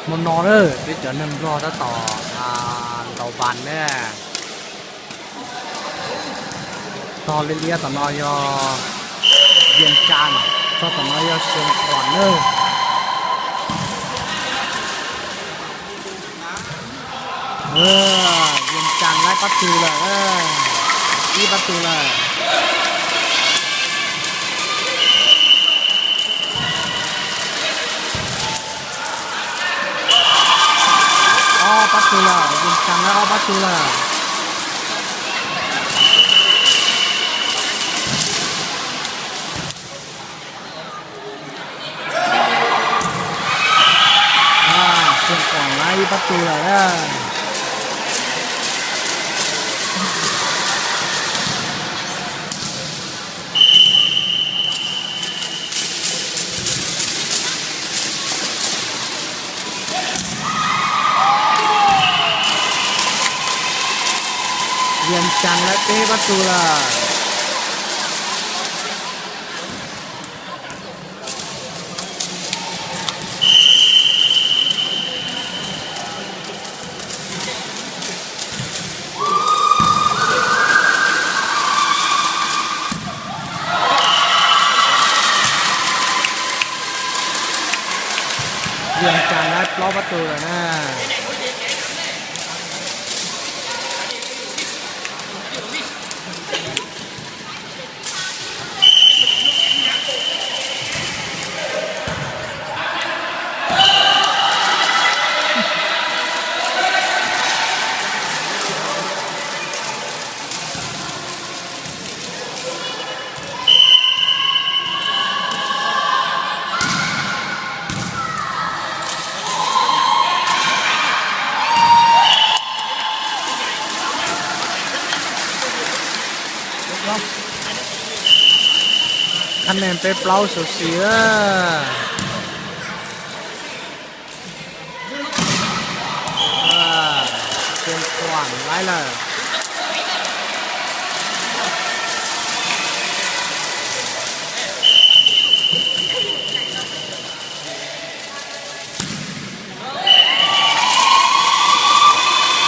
Hmo no na, peb cov neeg Nplog tab tom ntaus npas na. Tog liab liab tom no yog Vias Cas, tog tom no yog Xeev Khuam na. Vias Cas laib pab tug lawm, ib pab tug lawm. Ob pab tug lawm, Vias Cas laib ob pab tug lawm. Xeev Khuam laib ib pab tug lawm na. Vias Cas laib peb pab tug lawm. Vias Cas laib plaub pab tug lawm na. Thab neeg peb plaub xu xis. Xeev Khuam laib lawm.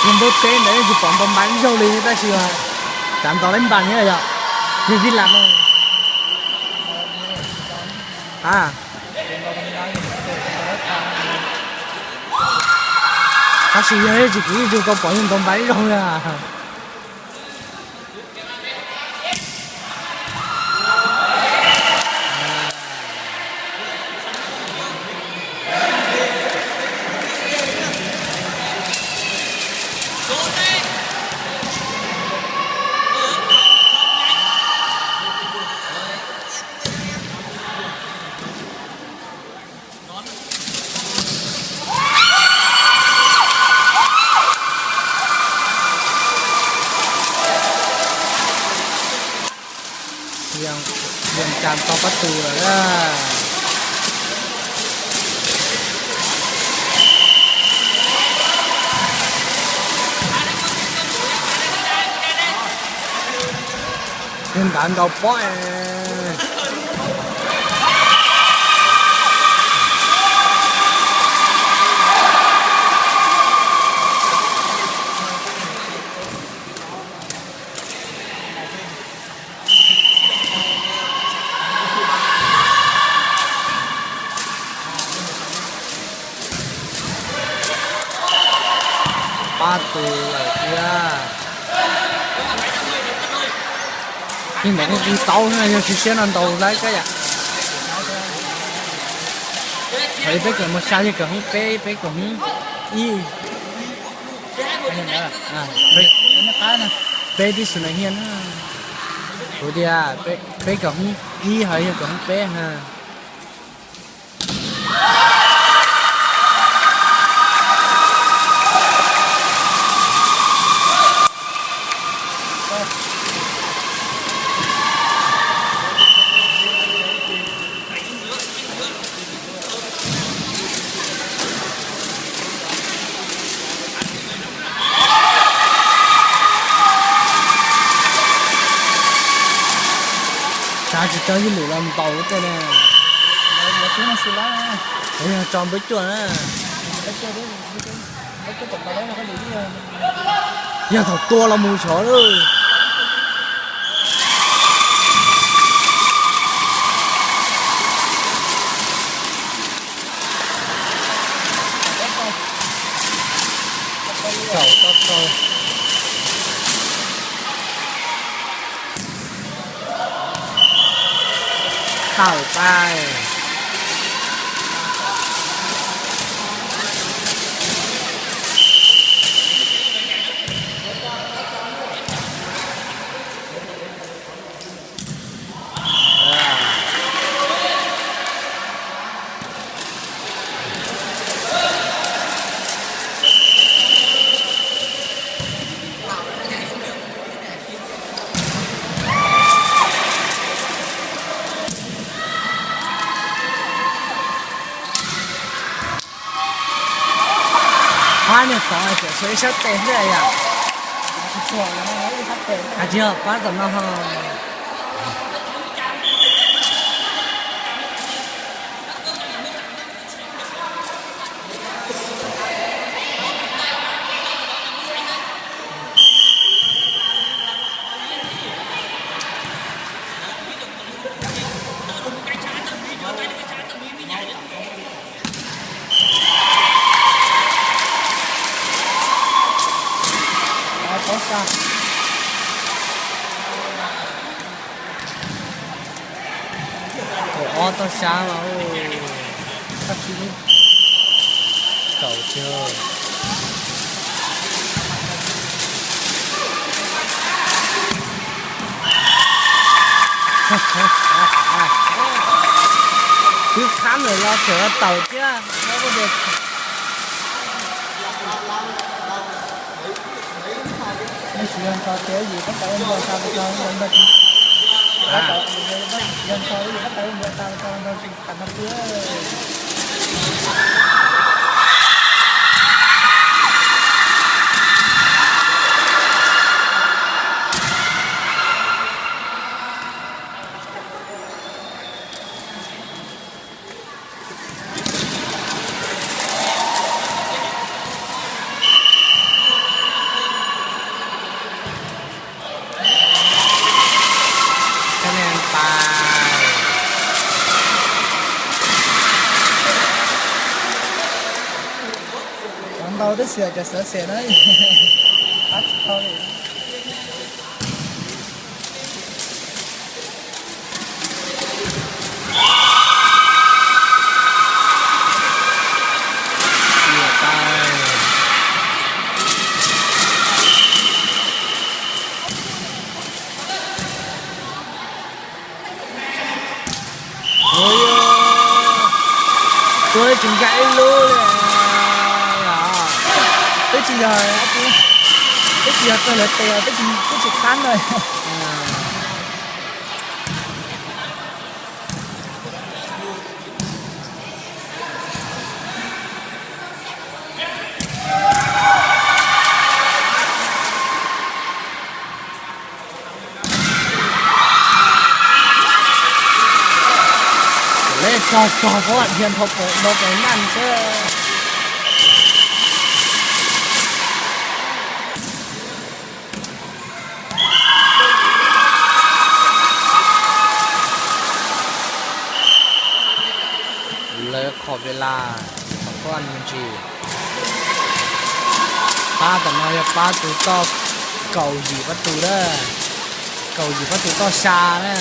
Yog npawb peb ntawd yeej tsis pom ntaus npas ib zaug li tab sis tsav ntaus laib npas thiab yom. Yog vij lam no. A, tab sis yog tsis kwv yeej tsis tau pom yog ntaus npas ib zaug li. Vias Cas tau pab tug lawm na. Yog ntav ntaus pob es. Pab tug lawm thiab. Tej ntawd kuj tsis tau na, yog tsis siab no ntaus laib kab yam. Thaum peb kawm mus xya yog kawm hoob peb, peb kawm hoob ib. Peb tib xus na hiaj na. Kuv tias peb kawm hoob ib hos yog kawm hoob peb ha. Tsav tsis tau ib lwm los ntaus tej na. Yog tso npawb cuaj na. Yog thaum tua los mus xyov lawm. Kaum tau tau. Tawm pais. Pab niag tod tseem tshuav ib sab tes thiab yom. Hais tsis yog pab tom no ho. Kaum ob toj sab mas, kaum tiag. Twb khab lawm los tseem tawm thiab. Nej tsis yog nto ces yus pab tau nto xa pes tsawg nto tsis, yog nto yus pab tau nto xa pes tsawg nto tsis tas no tiag. Cov ntau twb xiam cov xav xiam na, pab tsis tau li. Tua tsis nkag ib lub li. Twb tsis yog, twb tsis yog kawg lawv tes, twb tsis, twb tsis qab na. Lawv tso tso pob dhia nrho pem naj xwb. Lawv qhov pes las, qhov koj me ntsis. Pab tom no yog pab tus toj kaum yim pab tus na, kaum yim pab tus toj sa na.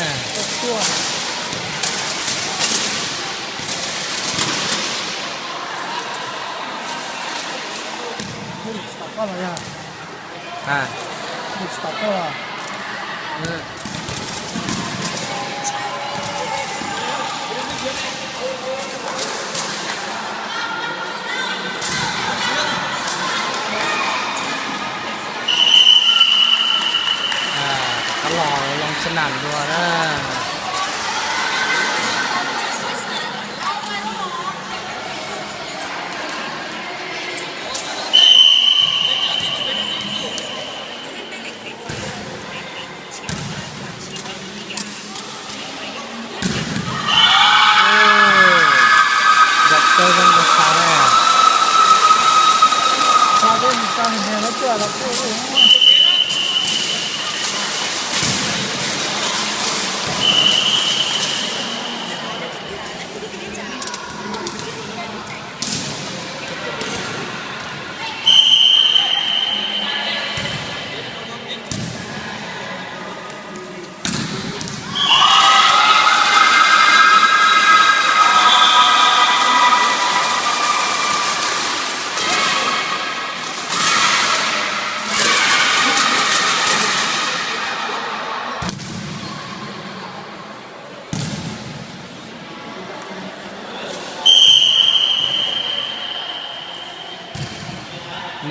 Rov qab los loo xab nam dua na.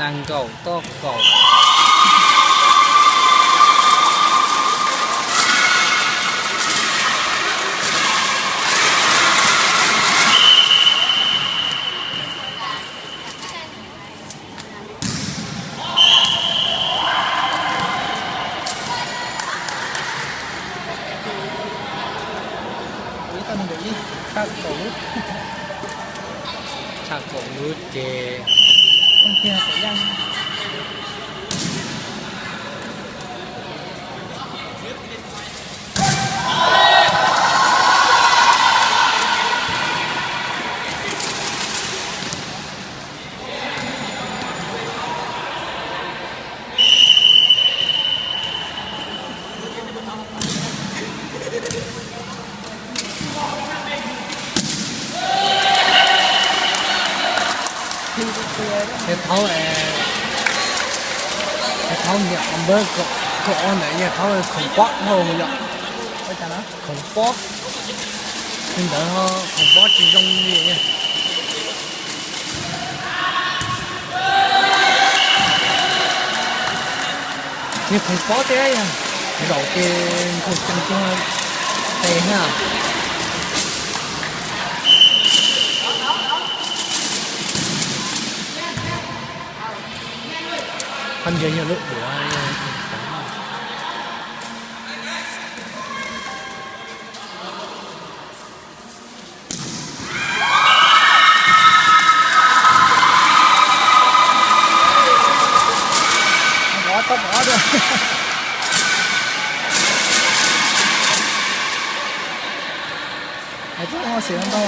Nees nkaum toj kaum. Ib toj nees nkaum ib, txhaj kaum lub, txhaj kaum lub ces. Yog thaub, yog thaub niam qhov npawb kaum ob ntawd yog thaub khoom pob dhau yom. Khoom pob, li ntawd ho khoom pob tsis zoo li. Yog khoom pob thiab yog zaum ces nkaug cees tuag tes na. Qhov ntsia yog lub duav. Hais txog ho xim ntau.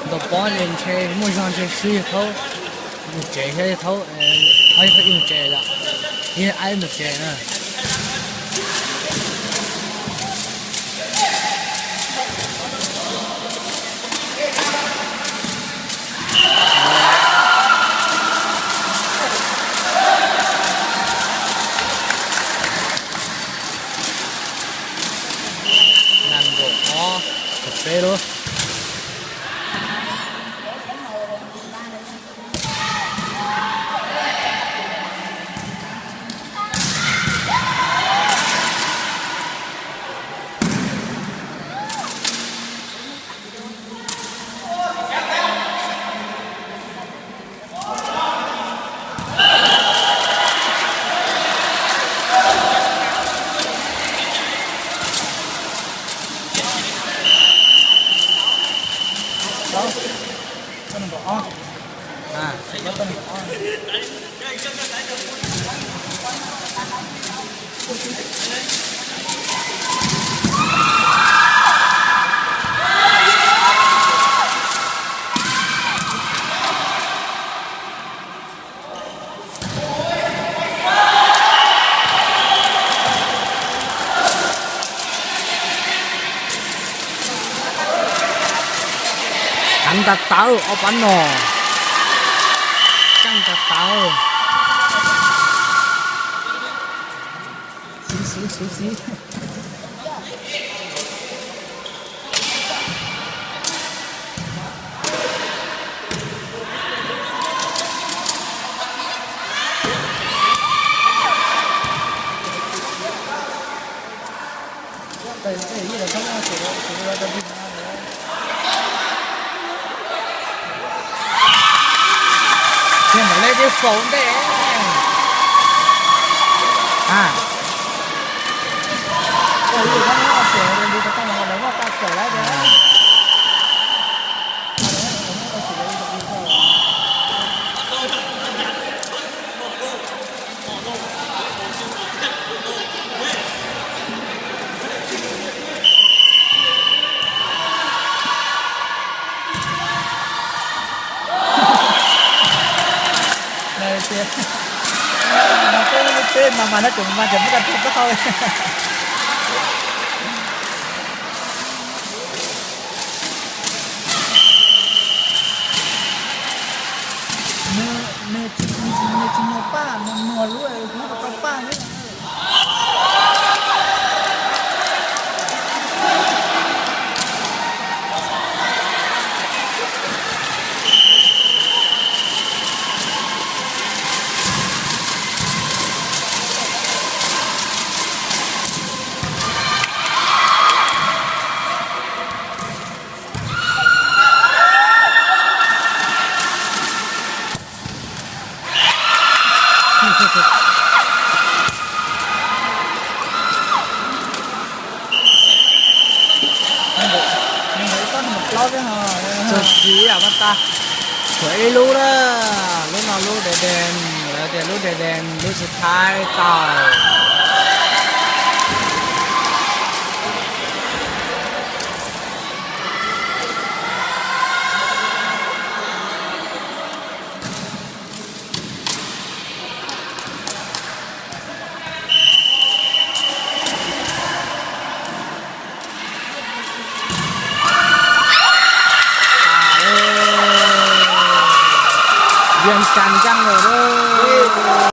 Ntaus pob ces ntshe muaj zog ntshe sib yog thaub mus tsev thiab yog thaub, yog thaub ib mus tsev lawm, yog aib mus tsev na. Nees nkaum ob, kaum peb lub. Heev tas tawv ob pab no. Tseej tas tawv. Xwb xwb xwb xwb. Thiab mus lej twb faus ntej. A, lawv muab tag kawm lawm tiag. Tias peb mas mas no tseem mas tseem muab tag rau taub hau. Nws tsis muag paj, nws muag lub kuv tau paj xwb. Txog tsiv yam no tas, tshuav ib lub na, lub no lub de den, lawv tias lub de den lub xis thaib tau. Yeej tsa ntseej lawm.